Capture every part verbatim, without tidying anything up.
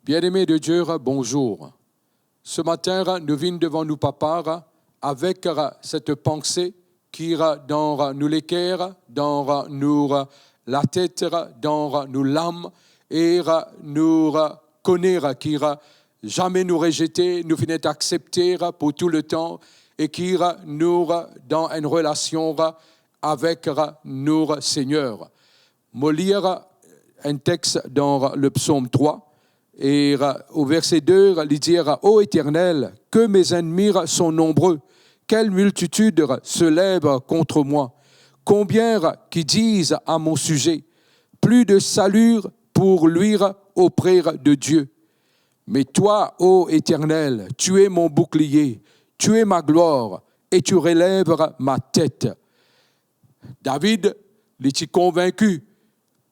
Bien-aimés de Dieu, bonjour. Ce matin, nous venons devant nous, Papa, avec cette pensée qui est dans nos cœurs, dans nos, la tête, dans nos l'âme, et nous connaît qui jamais nous rejeter, nous finit accepter pour tout le temps, et qui nous dans une relation avec nos Seigneur. Mo lir enn text dan le psaume trois, e o verse de, li dir, « Ô Éternel, que mes ennemis sont nombreux, quelle multitude se lève contre moi. Combien qui disent à mon sujet, plus de salut pour lui auprès de Dieu. Mais toi, ô Éternel, tu es mon bouclier, tu es ma gloire, et tu relèves ma tête. » David, li ti konvinki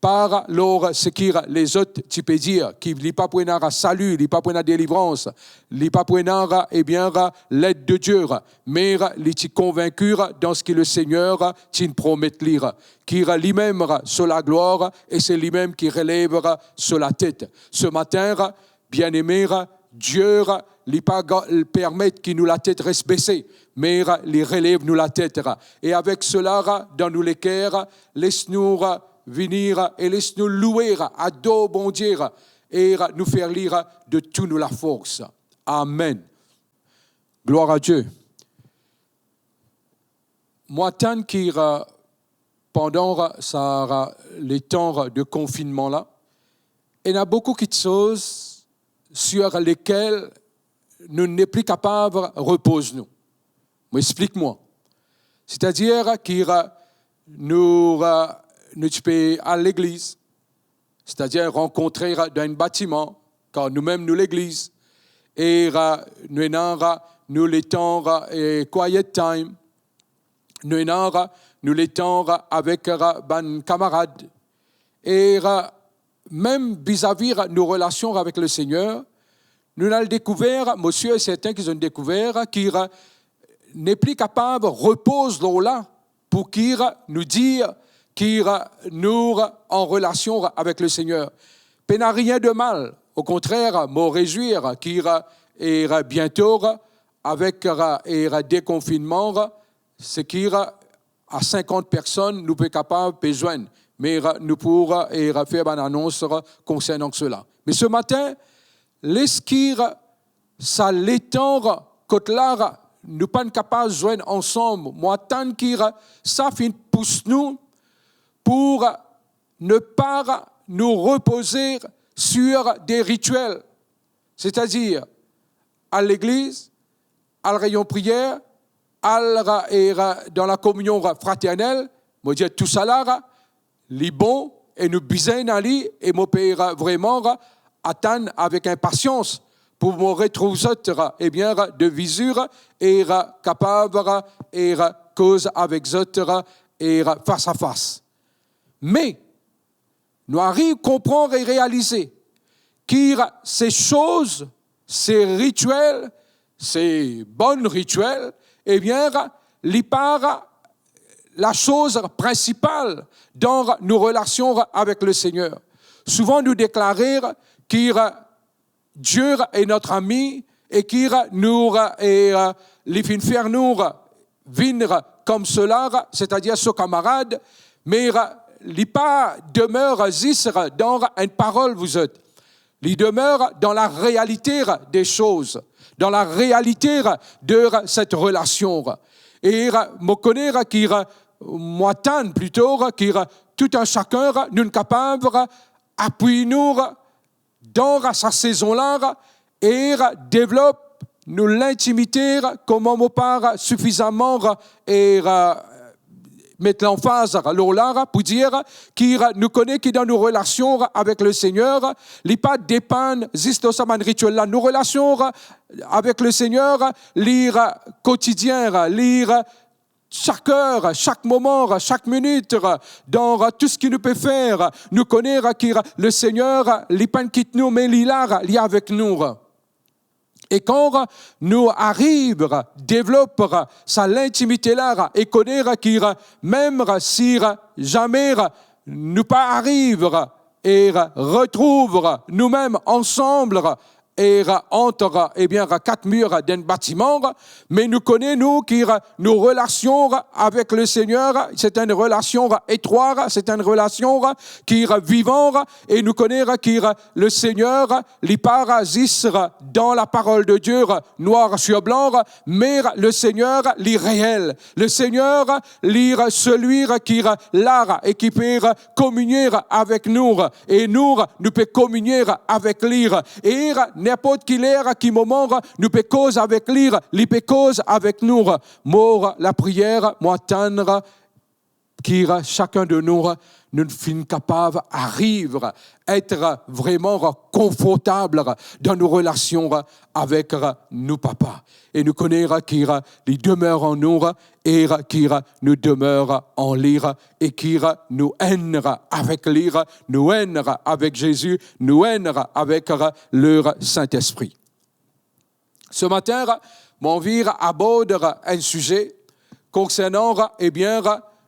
par lor seki lezot ti pe dir, ki li pa pou ena sali, li pa pou ena delivrans, li pa pou ena, ebien, led de Die, me li ti konvinki dan seki Lesegner ti promet li, ki limem so laglwar e se limem ki relev so latet. Ce matin, bien-aimés, Die, li pa ga-, permet ki nou latet res bese, me li relev nou latet. E avek sela, dan nou leker, les nou vini e les nou loue, ador Bondie, e nou fer li de tou nou lafors. Amen. Gloire à Dieu. Mo atann ki, pandan sa letan de konfinnman la, ena boukou kiksoz sur lekel nou nepli kapav repoz nou. Mo explik mwa. Setadir ki nou, nou ti pe al legliz, setadir rankontre dan enn batiman, kar noumem nou legliz, e nou ena nou letan, e quiet time, nou ena nou letan avek bann kamarad, e mem vizavi nou relasion avek Lesegner, nou al dekouver, mo sir e sertin ki zot dekouver, ki nepli kapav repoz lor la, pou ki nou dir ki nou an relasion avek Lesegner. Pena rien de mal, okontrer, mo rezwir ki, e biento, avek, e dekonfinnman, seki a sinkant personn nou pe kapav pe zwenn, me nou pou, e, fer bann anons konsernan sela. Me ce matin, les ki sa letan kot la nou pa'nn kapav zwenn ansam, mo atann ki sa finn pous nou pou ne pa nou repoze sur des rituels, setadir al legliz, al reynion priyer, al ra-, e ra-, dan lakominion fraternel, mo dir tousala, li bon e nou bizin ena li, e mo pe ra-, vreman ra-, atann avek inpasians pou mo retrouv zot ra-, ebien ra-, de vizi ra-, e ra-, kapav ra-, e ra-, koz avek zot ra-, e ra-, fas a fas. Me, nou ariv konpran e realize ki se soz, se ritiel, se bon ritiel, ebien, li pa lasoz prinsipal dan nou relasion avek Lesegner. Souvan nou deklare ki Dieu est notre ami e ki nou, e, li finn fer nou vinn kouma sela, setadir so kamarad, me li pa demer zis dan enn parol, vous êtes. Li demer dan la realite de soz, dan la realite de set relasion. E mo kone ki, mo atann plito ki tou enn sakenn nou kapav apiy nou dan sa sezon la e devlop nou lintimite, kouma mo pa sifizaman e met lanfaz lor la pou dir ki nou kone ki dan nou relasion avek Lesegner, li pa depann zis lor sa bann ritiel la. Nou relasion avek Lesegner, li kotidien, li sak er, sak moman, sak minit, dan tou seki nou pe fer, nou kone ki Lesegner, li pa'nn kit nou, me li la, li avek nou. E kan nou ariv devlop sa lintimite la e kone ki mem si zame nou pa ariv e retrouv noumem ansam e ant, ebien, kat mir dan enn batiman, me nou kone nou ki nou relasion avek Lesegner, se enn relasion etrwat, se enn relasion ki vivan, e nou kone ki Lesegner, li pa zis dan laparol de Die, nwar sir blan, me Lesegner, li reel. Lesegner, li selwi ki la e ki pe kominie avek nou, e nou, nou pe kominie avek li. E ninport ki ler, ki moman nou pe koz avek li, li pe koz avek nou. Mo lapriyer, mo atann ki sakenn de nou, nou finn kapav ariv et vreman konfortab dan nou relasion avek nou Papa. E nou kone ki li demer an nou, e ki nou demer an li, e ki nou enn avek li, nou enn avek Zezi, nou enn avek Lesintespri. Se matin, mo anvi abord enn size konsernan, ebien,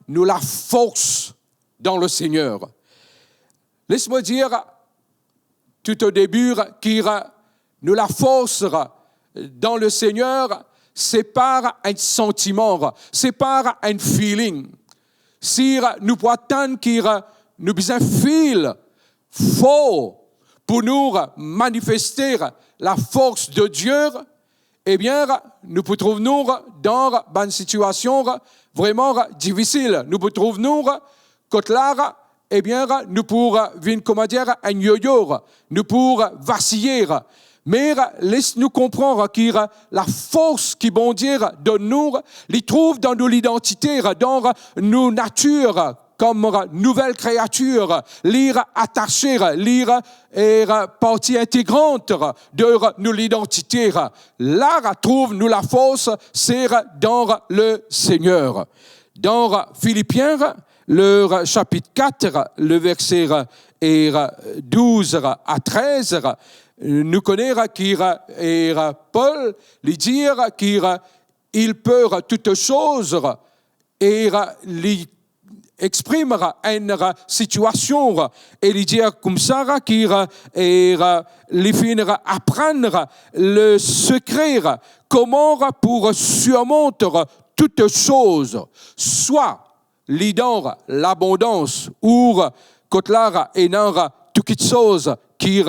nou lafors dan Lesegner. Les mo dir tou o debi ki nou lafors dan Lesegner, se pa enn santiman, se pa enn feeling. Si nou pou atann ki nou bizin feel for pou nou manifeste lafors de Die, ebien, nou pou trouv nou dan bann sitiasion vreman difisil. Nou pou trouv nou kot la, ebien, nou pou vinn, kouma dir, enn yoyo, nou pou vasiye. Me les nou konpran ki lafors ki Bondie donn nou, li trouv dan nou lidantite, dan nou natir, kom nouvel kreatir, li atase, li e parti integran de nou lidantite. La trouv nou lafors, se dan Lesegner. Dan Filipien, le sapit kat, le verse e douz a trez, nou kone ki e Pol, li dir ki il peut toutes choses, e li exprim enn sitiasion, e li dir koumsa ki e li finn aprann le sekre kouma pou surmont toutes choses, swa li dan labondans ou kot la ena tou kitsoz ki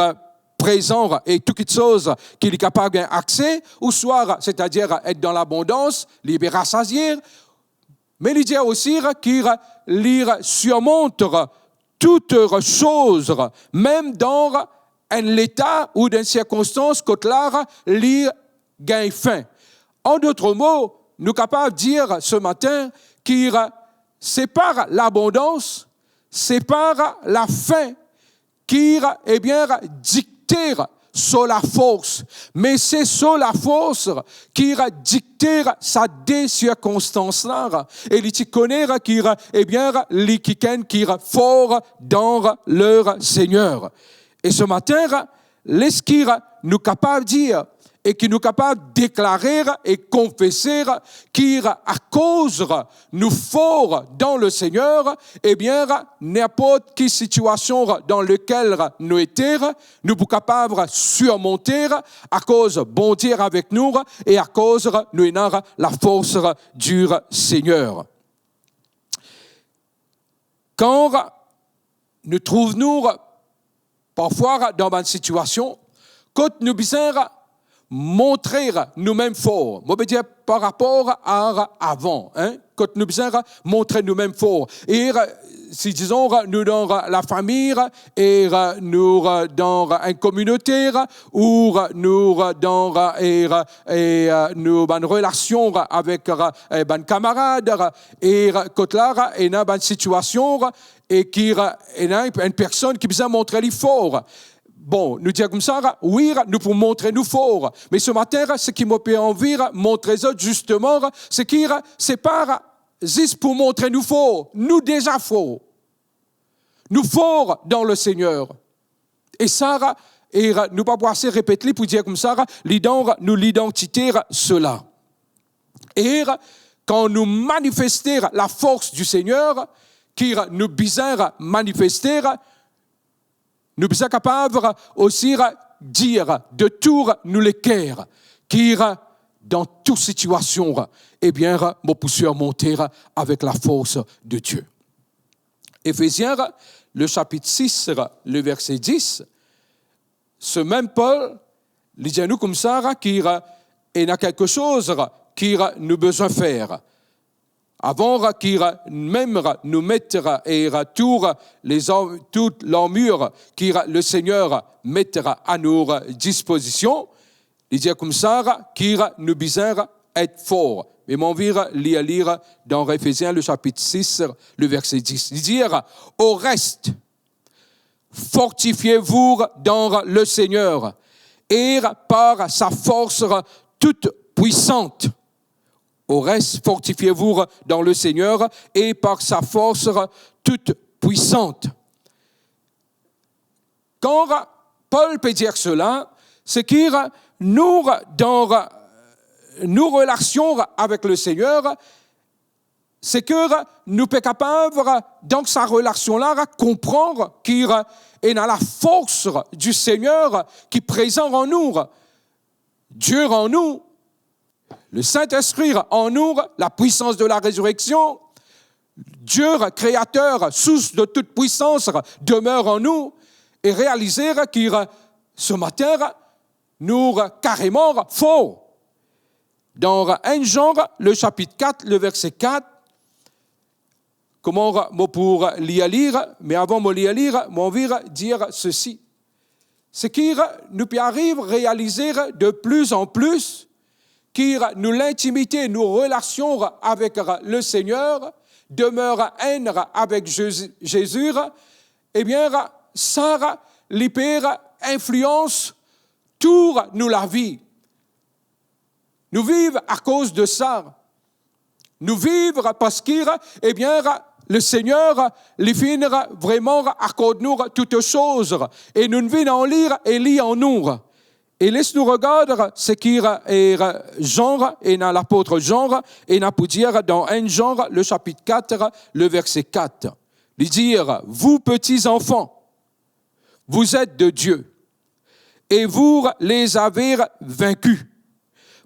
prezan e tou kitsoz ki li kapav gagn akse, ouswa, setadir et dan labondans, li pe rasazie, me li dir osi ki li surmont toutes choses, mem dan enn leta ou dan enn sirkonstans kot la li gagn fin. An dot mo, nou kapav dir se matin ki se pa labondans, se pa lafin ki, ebien, dikte so lafors, me se so lafors ki dikte sa de sirkonstans la, e li ti kone ki, ebien, li kikenn ki for dan Lesegner. E se matin, les ki nou kapav dir e ki nou kapav deklare e konfese ki akoz nou for dan Lesegner, ebien, ninport ki sitiasion dan lekel nou ete, nou pou kapav surmonte akoz Bondie avek nou e akoz nou ena lafors di Lesegner. Kan nou trouv nou parfwa dan bann sitiasion kot nou bizin montre noumem for, mo pe dir par rapor a avan, hein, kot nou bizin montre noumem for, e si, dizon, nou dan lafami, e nou dan enn kominote, ou nou dan, e, e nou bann relasion avek, e, bann kamarad, e kot la ena bann sitiasion, e ki ena enn personn ki bizin montre li for. Bon, nou dir koumsa, wi, nou pou montre nou for. Me se matin, seki mo pe anvi montre zot zisteman, se ki se pa zis pou montre nou for. Nou deza for. Nou for dan Lesegner. E sa, e nou pa pou ase repet li pou dir koumsa, li dan nou lidantite sela. E kan nou manifeste lafors di Lesegner, ki nou bizin manifeste, Nou bizin kapav osi dir de tou nou leker ki dan tou sitiasion, ebien, mo pou sirmonte avek lafors de Dieu. Efezien, le sapit sis, le verse dis, se mem Pol, li dir nou koumsa ki ena kelke soz ki nou bizin fer. Avan ki mem nou met e tou les ar-, tout larmir ki le Seigneur met a nou dispozision, li dir koumsa ki nou bizin et for. Me mo anvi lir li dan Efezien, le sapit sis, le verse dis. Li dir, au reste, fortifiez-vous dans le Seigneur et par sa force toute puissante. Au reste, fortifiez-vous dans le Seigneur et par sa force toute puissante. Kan Pol pe dir sela, se ki nou dan nou relasion avek le Seigneur, se ki nou pe kapav, dan sa relasion la, konpran ki ena lafors du Seigneur ki prezan an nou, Dieu an nou, le Saint-Esprit an nou, la puissance de la résurrection, Dieu créateur, source de toute puissance, demeure en nous, e realize ki se matin, nou kareman for. Dan enn Jean, le sapit kat, le verse kat, kouma mo pou lir li, me avan mo lir li, mo anvi dir sesi. Se ki nou pe ariv realize de plus en plus ki nou lintimite, nou relasion avek le Seigneur, demeure enn avek Zezi, Zezi, ebien, sa, li pe inflians tou nou lavi. Nou viv akoz de sa. Nou viv parski, ebien, le Seigneur, li finn vreman akord nou tout soz. E nou vinn an li e li an nou. E les nou regard seki, e, Jean, ena lapot Jean, ena pou dir dan enn Jean, le sapit kat, le verse kat. Li dir, vous petits enfants, vous êtes de Dieu, et vous les avez vaincus,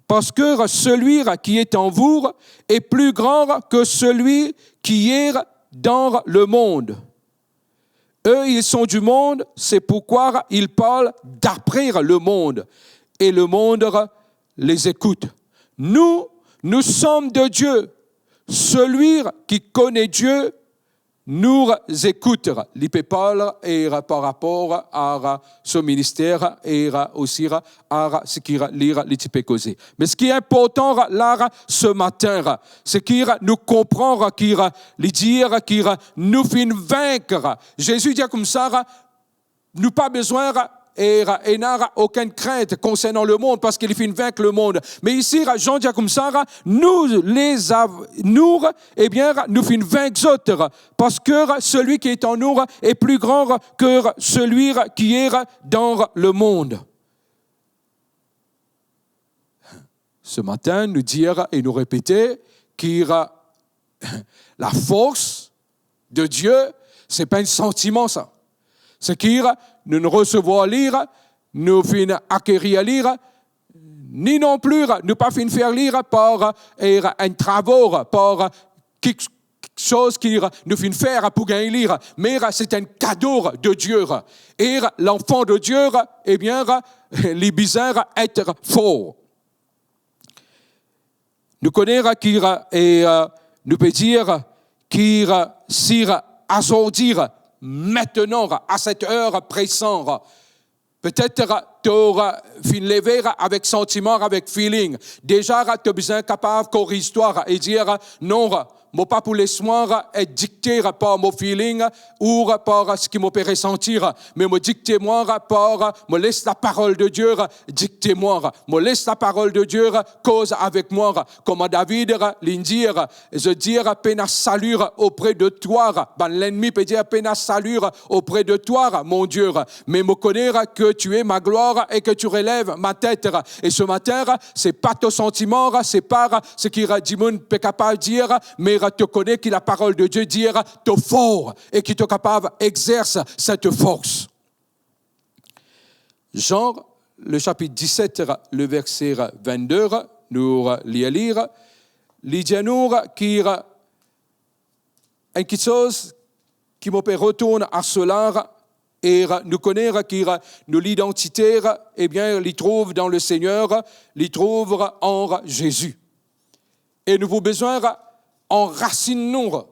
parce que celui qui est en vous est plus grand que celui qui est dans le monde. Eux, ils sont du monde, c'est pourquoi ils parlent d'après le monde, et le monde les écoute. Nous, nous sommes de Dieu. Celui qui connaît Dieu nous écoute. Li pe parl, e, par rapor a so minister, e, osi a seki li, li ti pe koze. Me seki inportan la, se matin, se ki nou konpran ki li dir ki nou finn vink. Zezi dir koumsa, nou pa bizin, e, ena okenn krint konsernan lemond, parski li finn vink lemond. Me isi, Jean dir koumsa, nous les av-, nous, ebien, nou finn vink zot, parce que celui qui est en nous est plus grand que celui qui est dans le monde. Se matin, nou dir e nou repete ki lafors de Dieu, se pa enn santiman sa. Se ki nou, nou resevwar li, nou finn akerir li, ni non pli nou pa finn fer li par, e, enn travo, par kiksoz ki nou finn fer pou gagn li, me se enn kado de Dieu. E l'enfant de Dieu, ebien, li bizin et for. Nou kone ki, e, nou pe dir ki si azordi, maintenant, à cette heure pressante, petet to finn leve avek santiman, avek feeling. Deza, to bizin kapav koriz twa e dir, non, mo pa pou les mwa et dikte par mo feeling ou par seki mo pe resanti, me mo dikte mwa par, mo les laparol de Dieu dikte mwa. Mo les laparol de Dieu koz avek mwa. Kouma David li dir, zot dir, pena sali auprès de toi. Bann lennmi pe dir, pena sali auprès de toi, mon Dieu. Mais mo kone que tu es ma gloire et que tu relèves ma tête. E se matin, se pa to santiman, se pa seki dimoun pe kapav dir, me to kone ki laparol de Dieu dir to for e ki to kapav exerse cette force. Jean, le sapit diset, le verse vennde, nou lir li, li dir nou ki enn kiksoz ki mo pe retourn a sela, e nou kone ki nou lidantite, ebien, li trouv dan Lesegner, li trouv an Zezi. E nou pou bizin anrasinn nou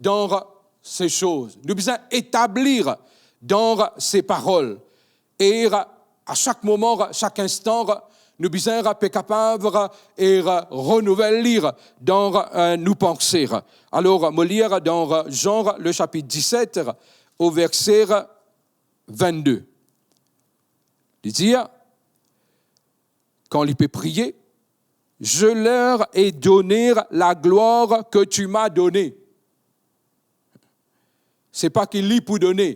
dan se soz. Nou bizin etabli dan se parol. E a sak moman, sak instan, nou bizin pe kapav e renouvel li dan, eh, nou panse. Alor, mo lir dan Jean, le sapit diset, o verse vennde. Li dir, kan li pe priye, "Je leur ai donné la gloire que tu m'as donnée." Se pa ki li pou done,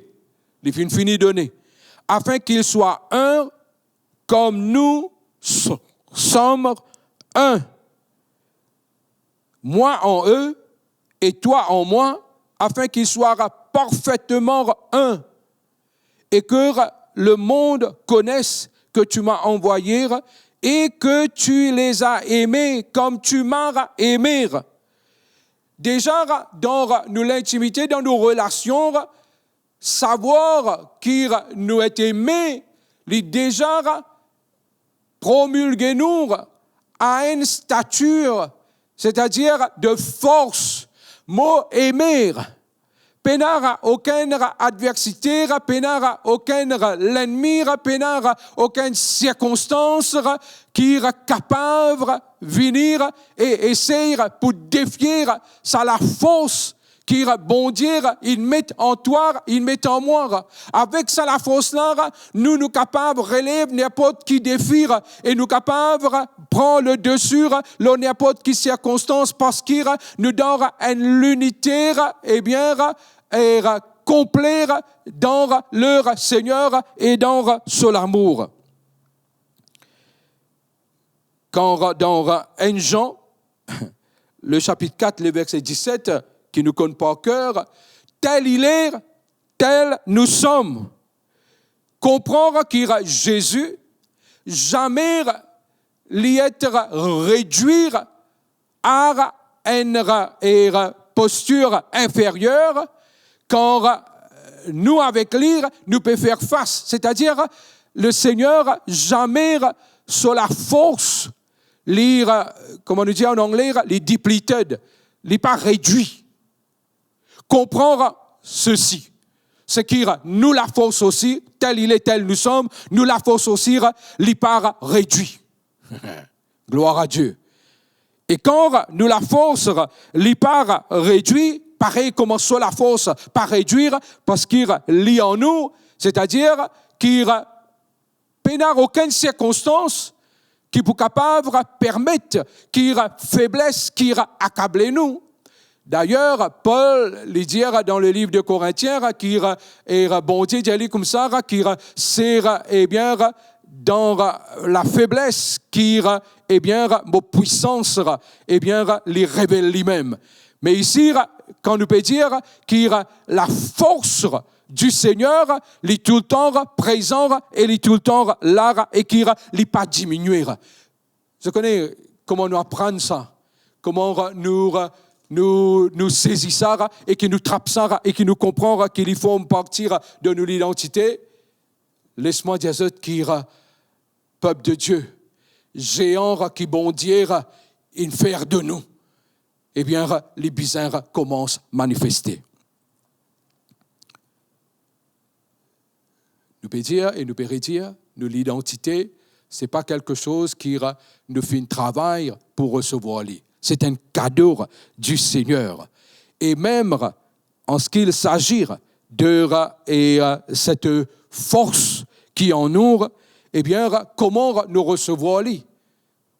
li finn fini done. "Afin qu'ils soient un comme nous so-, sommes un. Moi en eux et toi en moi, afin qu'ils soient parfaitement un. Et que le monde connaisse que tu m'as envoyé et que tu les as aimés comme tu m'as aimé." Deza, dan nou lintimite, dan nou relasion, savwar ki nou ete eme, li deza promilge nou a enn statir, setadir de fors. Mo eme, pena okenn adversite, pena okenn lennmi, pena okenn sirkonstans ki kapav vini e esey pou defie sa lafors ki Bondie inn met an twa, inn met an mwa. Avek sa lafors la, nou, nou kapav relev ninport ki defi e nou kapav pran ledesi lor ninport ki sirkonstans, parski nou dan enn linite, ebien, e konple dan Lesegner e dan so lamour. Kan dan enn Jean, le sapit kat, le verse diset, ki nou konn par ker, "Tel il est, tel nous sommes." Konpran ki Zezi zame li et redwi a enn, e, postir inferir, kan nou avek li, nou pe fer fas. Setadir, Lesegner zame so lafors, li, kouma nou dir an angle, li depleted, li pa redwi. Konpran sesi, se ki nou lafors osi, tel il est, tel nous sommes, nou lafors osi, li pa redwi. Glwar a Die. E kan nou lafors, li pa redwi, parey kouma so lafors pa redwi, parski li an nou, setadir ki pena okenn sirkonstans ki pou kapav permet ki febles ki akable nou. Dayer, Pol, li dir dan le liv de Korintien ki, e, Bondie dir li koumsa ki se, ebien, dan lafebles ki, ebien, mo pwisans, ebien, li revel limem. Me isi, kan nou pe dir ki lafors du Seigneur, li toultan prezan e li toultan la e ki li pa diminie. Zot kone kouma nou aprann sa, kouma nou, nou, nou sezi sa e ki nou trap sa e ki nou konpran ki li form parti de nou lidantite. Les mwa dir zot ki pep de Die, zean ki Bondie inn fer de nou, ebien, li bizin koumans manifeste. Nou pe dir e nou pe redir, nou lidantite, se pa kelke soz ki nou finn travay pou resevwar li. Se enn kado du Seigneur. E mem an ce qu'il s'agit de, e, cette force ki an nou, ebien, kouma nou resevwar li?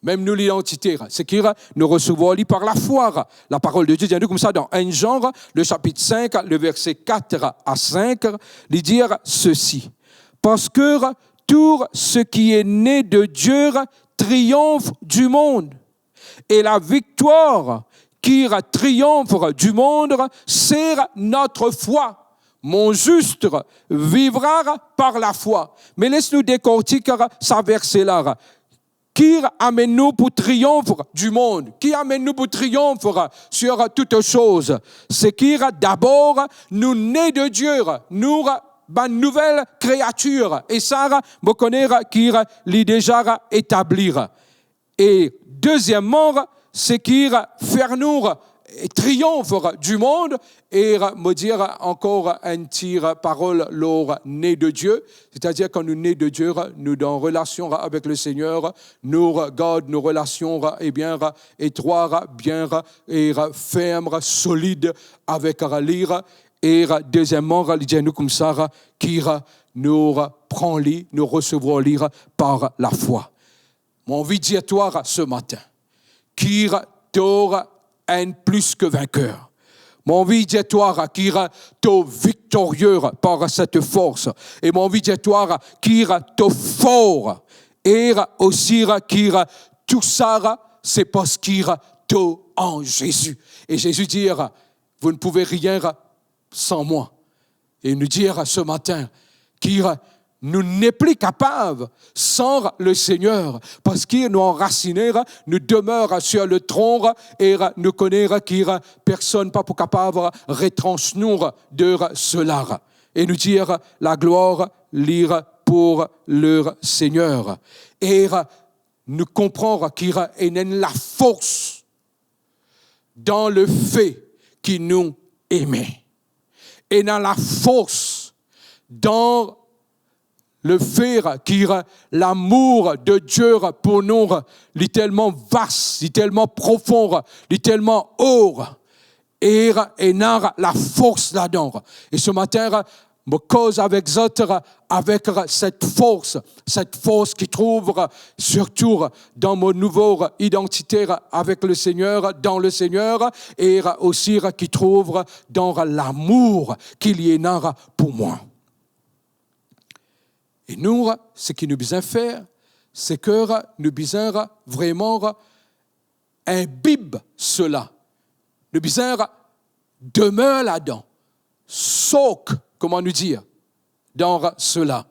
Mem nou lidantite, se ki nou resevwar li par lafwa. Laparol de Die dir nou koumsa dan enn Jean, le sapit sink, le verse kat a sink, li dir sesi, "Parce que tout ce qui est né de Dieu triomphe du monde. Et la victoire qui triomphe du monde, c'est notre foi." Mon juste vivra par la foi. Me les nou dekortik sa verse la. Ki amenn nou pou triyonf dimond? Ki amenn nou pou triyonf sur toute chose? Se ki dabor nou ne de Die, nou bann nouvel kreatir. E sa, mo kone ki li deza etabli. E dezieman, se ki fer nou triyonf dimond, e mo dir ankor enn ti parol lor ne de Die, setadir kan nou ne de Die, nou dan relasion avek Lesegner, nou gard nou relasion, ebien, etrwa, bien, e ferm, solid avek li. E dezieman, li dir nou koumsa, ki nou pran li, nou resevwar li par lafwa. Mo anvi dir twa se matin, ki to enn plis ke vinker. Mo anvi dir twa ki to viktorie par set fors. E mo anvi dir twa ki to for. E osi ki tousala, se parski to an Zezi. E Zezi dir, vous ne pouvez rien sans moi. E nou dir se matin ki nou nepli kapav san Lesegner, parski nou anrasine, nou demer sur le tron, e nou kone ki personn pa pou kapav retranch nou de sela. E nou dir, laglwar li pou Lesegner. E nou konpran ki ena enn lafors dan lefe ki nou eme. Ena lafors dan lefe ki lamour de Die pou nou, li telman vas, li telman profon, li telman o, e ena lafors ladan. E se matin, mo koz avek zot avek set fors, set fors ki trouv sirtou dan mo nouvo idantite avek Lesegner, dan Lesegner, e osi ki trouv dan lamour ki li ena pou mwa. E nou, seki nou bizin fer, se ki nou bizin vreman inbib sela. Nou bizin demer ladan, sok, kouma nou dir, dan sela.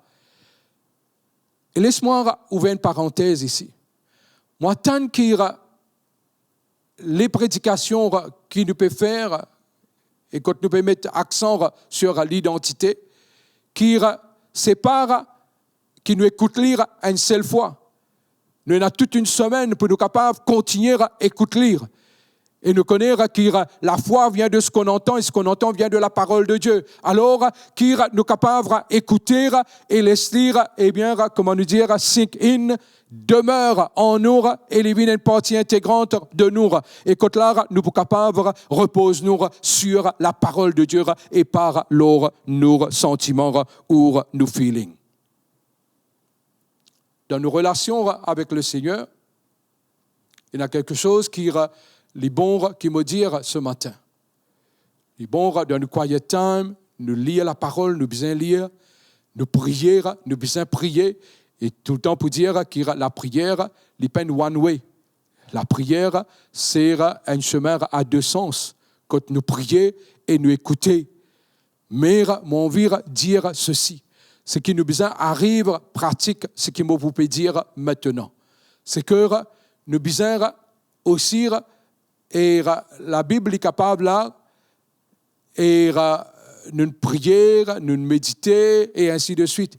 E les mwa ouver enn parantez isi. Mwa tann ki lepredikasion ki nou pe fer, e kot nou pe met aksan sur lidantite, ki se pa ki nou ekout li enn sel fwa. Nou ena tout enn semenn pou nou kapav kontigne ekout li. E nou kone ki lafwa vien de seki nou antan, e seki nou antan vien de laparol de Die. Alor, ki nou kapav ekoute e les li, ebien, kouma nou dir, sink in, demer an nou, e li vinn enn parti integran de nou. E kot la, nou pou kapav repoz nou sur laparol de Die e pa lor nou santiman ou nou feeling. Dan nou relasion avek Lesegner, ena kiksoz ki li bon ki mo dir se matin. Li bon dan nou quiet time, nou lir laparol, nou bizin lir, nou priye, nou bizin priye, e toultan pou dir ki lapriyer, li pa enn one way. Lapriyer, se enn semin a de sans, kot nou priye e nou ekoute. Me mo anvi dir sesi, seki nou bizin ariv pratik seki mo pou pe dir aster, se ki nou bizin osi, e Labib li kapav la, e nou priye, nou medite, e ainsi de suite.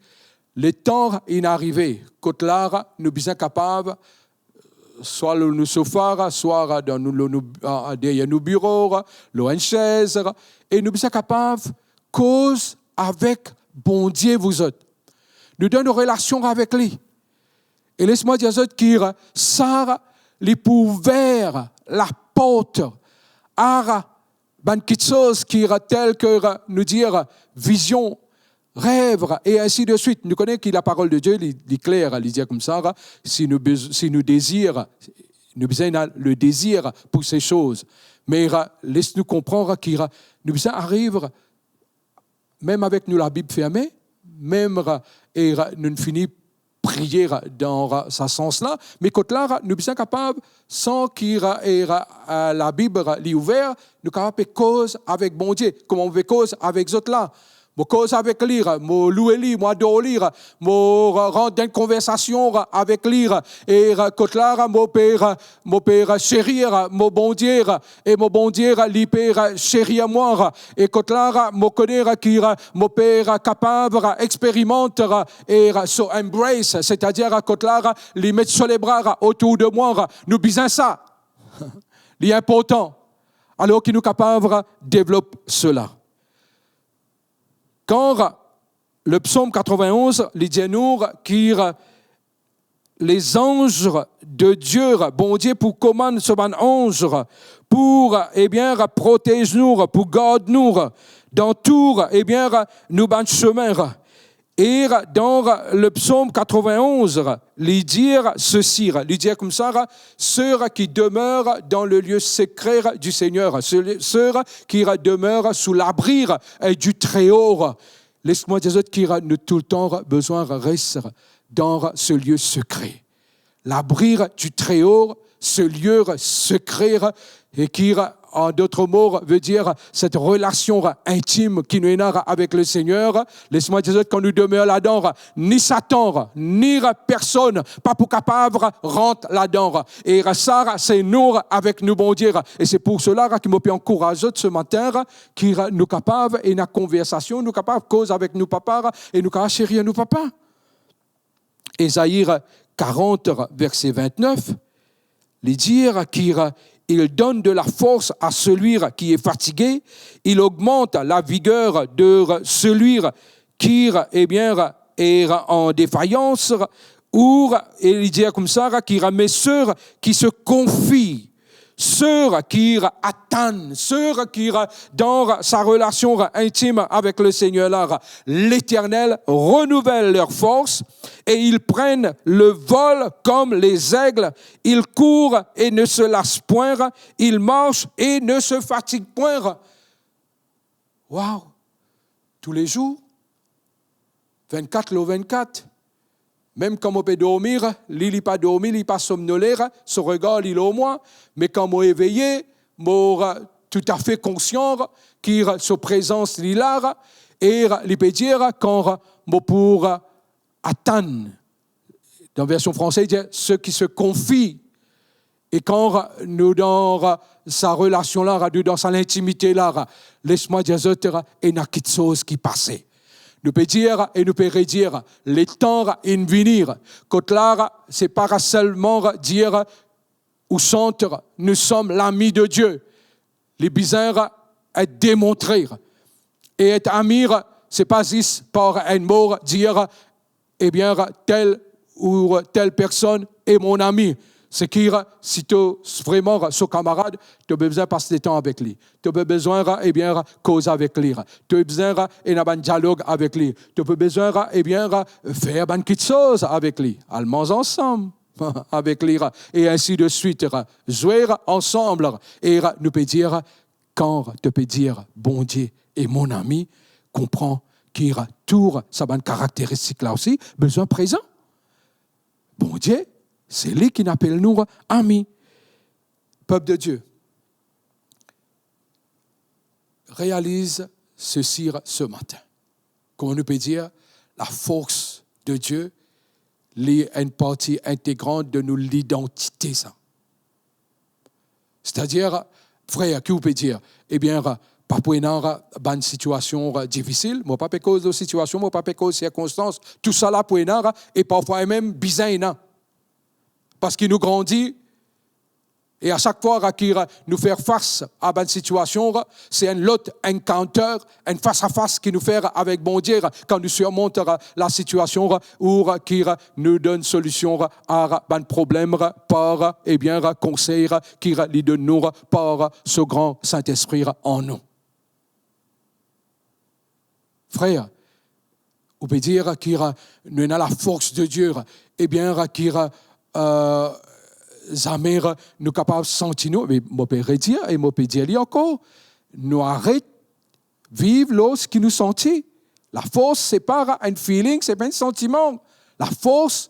Letan inn arive, kot la nou bizin kapav, swa lor nou sofa, swa dan nou, lor nou, a, deryer nou biro, lor enn sez, e nou bizin kapav koz avek Bondie, vwar. Nou dan nou relasion avek li. E les mwa dir zot ki sa, li pou ouver laport a bann kiksoz ki tel ki nou dir vizion, rev, e ainsi de suite. Nou kone ki laparol de Die, li, li kler, li dir koumsa, si nou bez-, si nou dezir, nou bizin ena le dezir pou se soz. Me les nou konpran ki nou bizin ariv, mem avek nou Labib ferme, mem, e nou fini priye dan sa sans la, me kot la, nou bizin kapav, san ki, e, e, Labib li ouver, nou kapav pe koz avek Bondie, kouma nou pe koz avek zot la. Mo koz avek li, mo loue li, mo ador li, mo rant dan enn konversasion avek li, e kot la mo pe, mo pe seri mo Bondie, e mo Bondie li pe seri mwa, e kot la mo kone ki mo pe kapav experimant e so embrace, setadir kot la li met so lebra otour de mwa. Nou bizin sa. Li inportan. Alor ki nou kapav devlop sela. Kan le psaume quatre-vingt-onze, li dir nou ki les anges de Dieu, Bondie pou komann so bann anz pou, ebien, protez nou, pou gard nou dan tou, ebien, nou bann sime. E dan le psaume quatre-vingt-onze, li dir sesi, li dir koumsa, ceux qui demeurent dans le lieu secret du Seigneur, ceux, ceux qui demeurent sous l'abri, eh, du Très-Haut. Les mwa dir zot ki nou toultan bizin res dan ce lieu secret. L'abri du Très-Haut, ce lieu secret, e ki, en d'autres mots, veut dire cette relation intime ki nou ena avek le Seigneur. Les mwa dir zot, kan nou demer ladan, ni Satan, ni personn pa pou kapav rant ladan. E sa, se nou avek nou Bondie. E se pou sela ki mo pe ankouraz zot se matin, ki nou kapav ena konversasion, nou kapav koz avek nou Papa, e nou kapav seri nou Papa. Ezai quarante, verset vingt-neuf, li dir ki, il donne de la force à celui qui est fatigué, il augmente la vigueur de celui qui, ebien, est en défaillance, ou, e li dir koumsa, ki, mais ceux qui se confient, ceux qui attendent, ceux qui, dans sa relation intime avec le Seigneur, là, l'Éternel renouvelle leur force et ils prennent le vol comme les aigles. Ils courent et ne se lassent point, ils marchent et ne se fatiguent point. Waw! Toulezour, vennkat lor vennkat. Mem kan mo pe dormi, li, li pa dormi, li pa somnole, so regar li lor mwa. Me kan mo eveye, mo toutafe konsian ki so prezans li la, e li pe dir kan mo pou atann. Dan version franse, li dir, ceux qui se confient. E kan nou dan sa relasion la, nou dan sa lintimite la, les mwa dir zot, ena kiksoz ki pase. Nou pe dir e nou pe redir, letan inn vini, kot la, se pa selman dir ou sant, nous sommes l'ami de Dieu. Li bizin et demontre. E et ami, se pa zis par enn mo dir, ebien, tel ou tel personn est mon ami. Se ki, si to vreman so kamarad, to pe bizin pas letan avek li. To pe bizin, ebien, koz avek li. To pe bizin ena bann dialog avek li. To pe bizin, ebien, fer bann kiksoz avek li. Al manz ansam avek li, e ainsi de suite, zwe ansam, e nou pe dir, kan to pe dir Bondie est mon ami, konpran ki tou sa bann karakteristik la osi bizin prezan. Bondie, se li ki apel nou ami. Peuple de Dieu, réalise ceci ce matin. Kouma nou pe dir, la force de Dieu, li enn parti integrant de nou lidantite sa. Setadir, frer, ki ou pe dir? Ebien, pa pou ena bann sitiasion difisil, mo pa pe koz lor sitiasion, mo pa pe koz sirkonstans, tousala pou ena, e parfwa mem bizin ena. Parski nou grandi, e a sak fwa ki nou fer fas a bann sitiasion, se enn lot encounter, enn fas a fas ki nou fer avek Bondie, kan nou sirmont lasitiasion, ou ki nou donn solision a bann problem par, ebien, konsey ki li donn nou par so gran Sintespri an nou. Frer, ou pe dir ki nou ena la force de Dieu, ebien, ki, euh, zame nou kapav santi nou, me mo pe redir e mo pe dir li ankor, nou aret viv lor seki nou santi. La force, se pa enn feeling, se pa enn santiman. La force,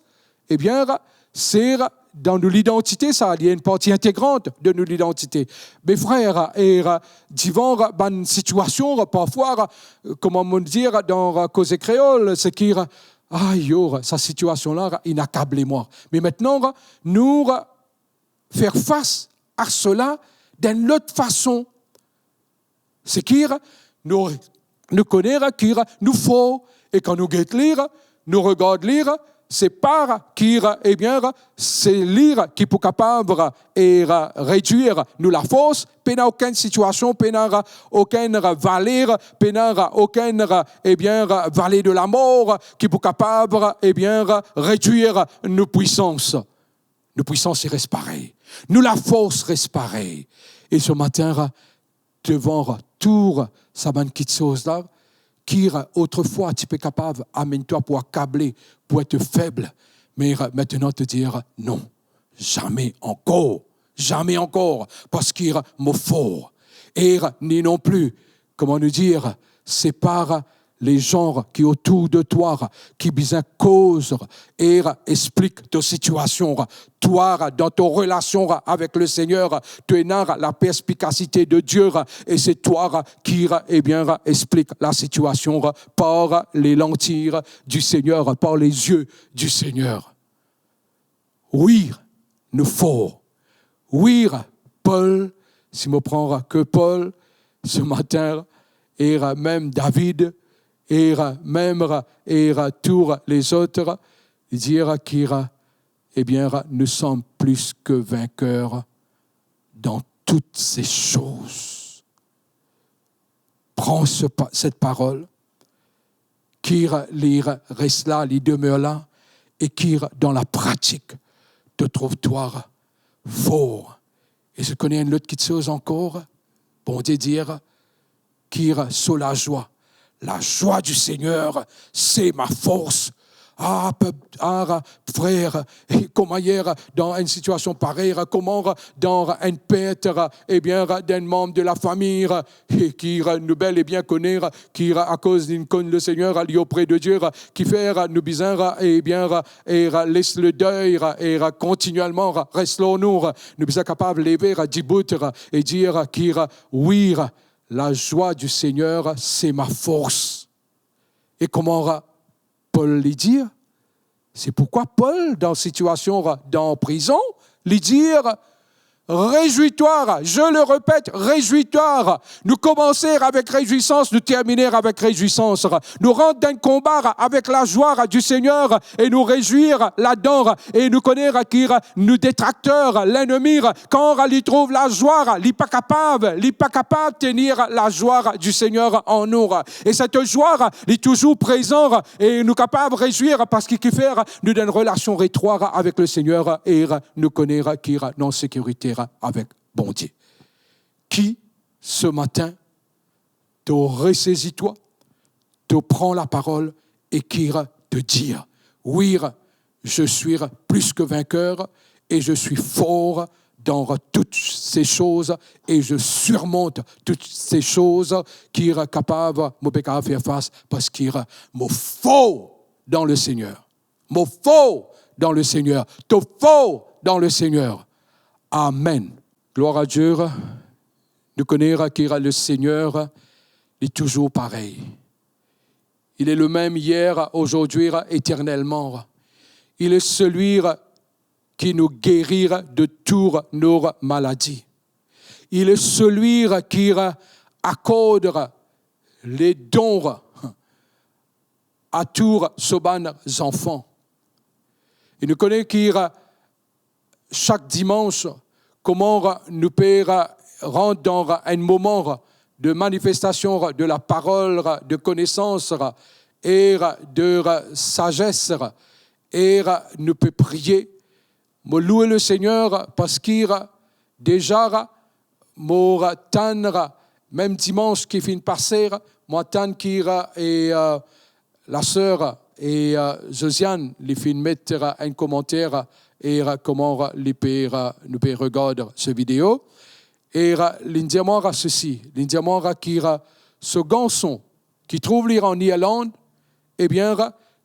ebien, se dan nou lidantite, sa, li enn parti integrant de nou lidantite. Me frer, e, divan bann sitiasion, parfwa, kouma mo dir dan koze kreol, seki, ayo, sa sitiasion la, inn akable mwa. Me aster, nou fer fas a sela d'enn lot fason. Seki nou, nou kone ki nou for, e kan nou get li, nou regard li, se pa ki, ebien, se li ki pou kapav, e, redwir nou lafors. Pena okenn sitiasion, pena okenn vale, pena okenn, ebien, vale de lamor ki pou kapav, ebien, redwir nou pwisans. Nou pwisans res parey. Nou lafors res parey. E se matin, devan tou sa bann kiksoz la, ki otrefwa ti pe kapav amenn twa pou akable, pou et feb, me aster to dir non, zame ankor, zame ankor, parski mo for. E ni non pli, kouma nou dir, se pa lezan ki otour de twa ki bizin koz e explik to sitiasion. Twa, dan to relasion avek Lesegner, to ena laperspikasite de Die, e se twa ki, ebien, explik lasitiasion par les lentilles du Seigneur, par les yeux du Seigneur. Wi, nou for. Wi, Pol, si mo pran ke Pol, se matin, e mem David, e mem, e tou lezot, dir ki, ebien, nous sommes plus que vainqueurs dans toutes ces choses. Pran se pa-, set parol, ki li res la, li demer la, e ki dan lapratik, to trouv twa for. E zot kone enn lot kiksoz ankor, Bondie dir, ki so lazwa. La joie du Seigneur, c'est ma force. Ah, pep, ah, frer, e kouma yer, dan enn sitiasion parey, kouma dan enn pert, ebien, d'enn manb de lafami, e ki nou bel e bien kone ki akoz nou konn Lesegner, li opre de Die, kifer nou bizin, ebien, e les ledey, e kontinielman res lor nou. Nou bizin kapav leve dibout e dir ki, wi, la joie du Seigneur, c'est ma force. E kouma Pol li dir, se poukwa Pol, dan sitiasion dan prizon, li dir, réjouis-toi, je le répète, réjouis-toi. Nou koumans avek rezwisans, nou termine avek rezwisans. Nou rant dan konba avek lazwa du Seigneur e nou rezwir ladan. E nou kone ki nou detrakter, lennmi, kan li trouv lazwa, li pa kapav, li pa kapav tenir lazwa du Seigneur an nou. E set zwa, li touzour prezan e nou kapav rezwir parski kifer nou dan enn relasion etrwat avek Lesegner e nou kone ki nou an sekirite avek Bondie. Ki se matin, to resezi twa, to pran laparol e ki to dir, wi, je suis plus que vainqueur et je suis fort dans toutes ces choses et je surmonte toutes ces choses ki kapav, mo pe kapav fer fas parski mo for dan Lesegner. Mo for dan Lesegner. To for dan Lesegner. Amen. Gloire à Dieu. Nou kone ki Lesegner, li touzour parey. Il est le même hier, aujourd'hui, éternellement. Il est celui qui nous guérit de toutes nos maladies. Il est celui qui accorde les dons à tous so bann zanfan. E nou kone ki sak dimans, kouma nou pe rant dan enn moman de manifestasion de laparol, de konesans e de sazes, e nou pe priye. Mo loue Lesegner parski deza mo tann, mem dimans ki finn pase, mo tann ki, e, laser, e, Josiane, li finn met enn komanter, e, kouma li pe, nou pe regard se video. E, li dir mwa sesi, li dir mwa ki so garson ki trouv li an Irland, ebien,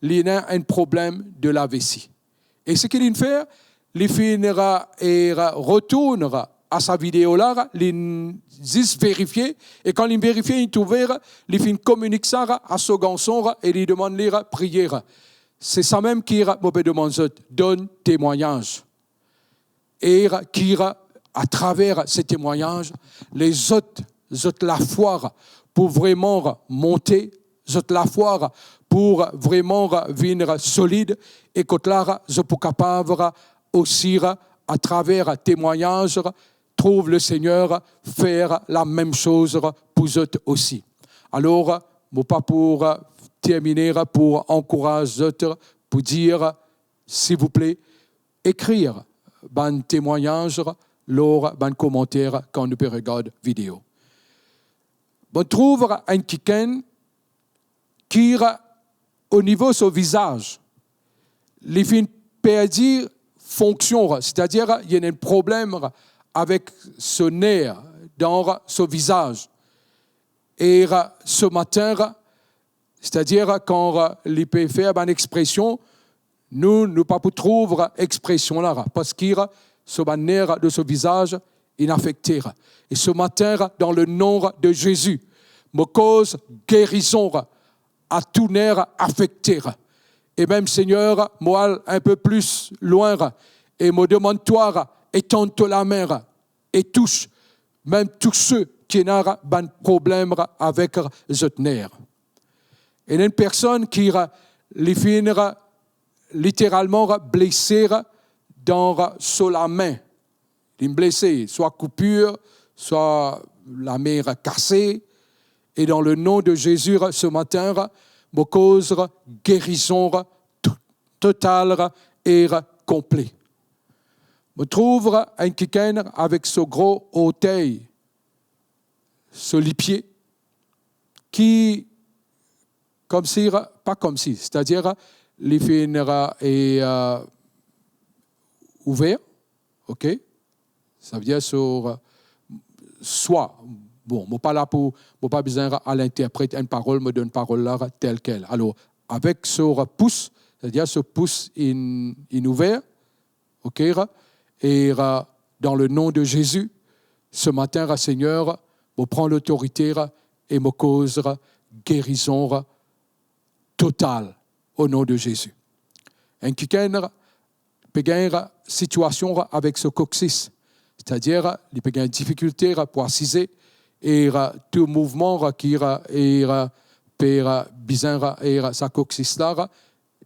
li ena enn problem de lavesi. E seki li fer, li finn, e, retourn a sa video la, li zis verifie, e kan li verifie, li trouve, li finn kominik sa a so garson e li demann li priye. Se samem ki mo pe demann zot, donn temwagnaz. E ki, atraver se temwagnaz, lezot, zot lafwa pou vreman monte, zot lafwa pou vreman vinn solid, e kot la, zot pou kapav osi, atraver temwagnaz, trouv Lesegner fer lamem soz pou zot osi. Alor, mo pa pou termine pou ankouraz zot, pou dir, silvouple, ekrir bann temwagnaz lor bann komanter kan nou pe regard video. Mo trouv enn kikenn ki, o nivo so vizaz, li finn perdi fonksion, setadir, li ena enn problem avek so ner dan so vizaz. E so matin, setadir, kan li pe fer bann expresion, nou, nou pa pou trouv expresion la, parski so bann ner de so vizaz inn afekte. E so matin, dan le nom de Zezi, mo koz gerizon a tou ner afekte. E mem, Segner, mo al enn pe pli lwin, e mo demann twa, etann to lame e tous mem tou se ki ena bann problem avek zot ner. Ena enn personn ki, li finn literalman blese dan so lame. Li blese, swa koupir, swa lame kase. E dan le nom de Zezi, se matin, mo koz gerizon to-, total e konple. Mo trouv enn kikenn avek so gro ortey, so lipie, ki koumsi, pa koumsi, setadir, li finn, e, ouver, ok? Savedir so, swa, bon, mo pa la pou, mo pa bizin al interpret enn parol, mo donn parol la tel kel. Alor, avek so pous, setadir so pous inn, inn ouver, ok, e, dan le nom de Zezi, se matin, Segner, mo pran lotorite e mo koz gerizon total, o nom de Zezi. Enn kikenn pe gagn sitiasion avek so koksis, setadir, li pe gagn difikilte pou asize, e tou mouvman ki, e, pe bizin, e sa koksis la,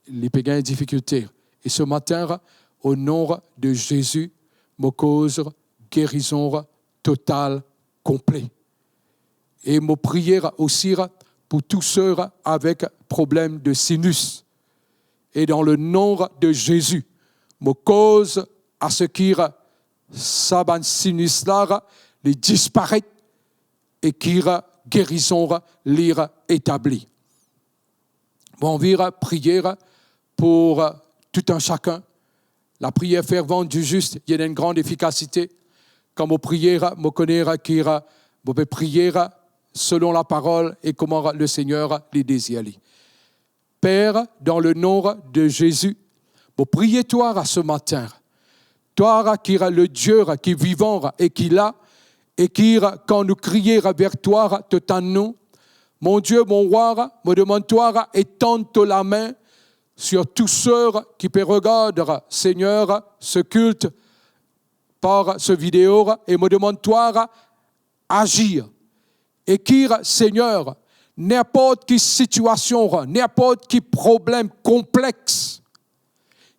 li pe gagn difikilte. E se matin, o nom de Zezi, mo koz gerizon total, konple. E mo priye osi pou tou se avek problem de sinus. E dan le nom de Zezi, mo koz a se ki sa bann sinus la, li disparet e ki gerizon li etabli. Mo anvi priye pou tou enn sakenn. Lapriyer fervant du juste, li ena enn gran efikasite. Kan mo priye, mo kone ki mo pe priye selon laparol e kouma Lesegner li dezir li. Per, dan le nom de Zezi, mo priye twa se matin. Twa ki le Die ki vivan e ki la, e ki, kan nou kriye ver twa, to tann nou. Mon Die, mon Rwa, mo demann twa etann to lame sur tou se ki pe regard, Segner, se kilt par se video, e mo demann twa azir. E ki, Segner, ninport ki sitiasion, ninport ki problem konplex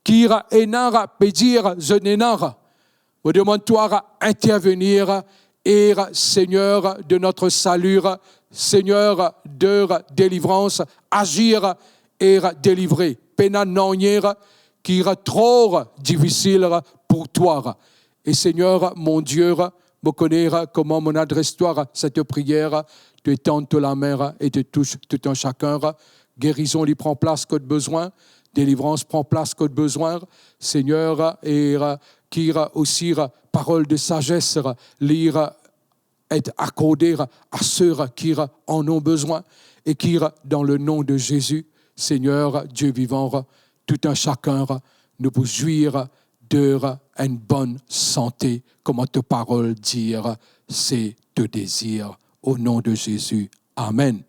ki ena, pe dir zot ena, mo demann twa intervenir, e Seigneur de notre salut, Seigneur de délivrance, azir e delivre. Pena nanye ki tro difisil pou twa. E Segner, mon Die, mo kone kouma mo adres twa set priyer, to etann to lame e to tous tou enn sakenn. Gerizon li pran plas kot bizin, delivrans pran plas kot bizin, Segner, e ki osi parol de sazes li et akorde a se ki annan bizin, e ki dan le nom de Zezi, Segner Die vivan, tou enn sakenn nou pou zwir donn enn bonn sante, kouma to parol dir, se to dezir. Au nom de Jésus, amen.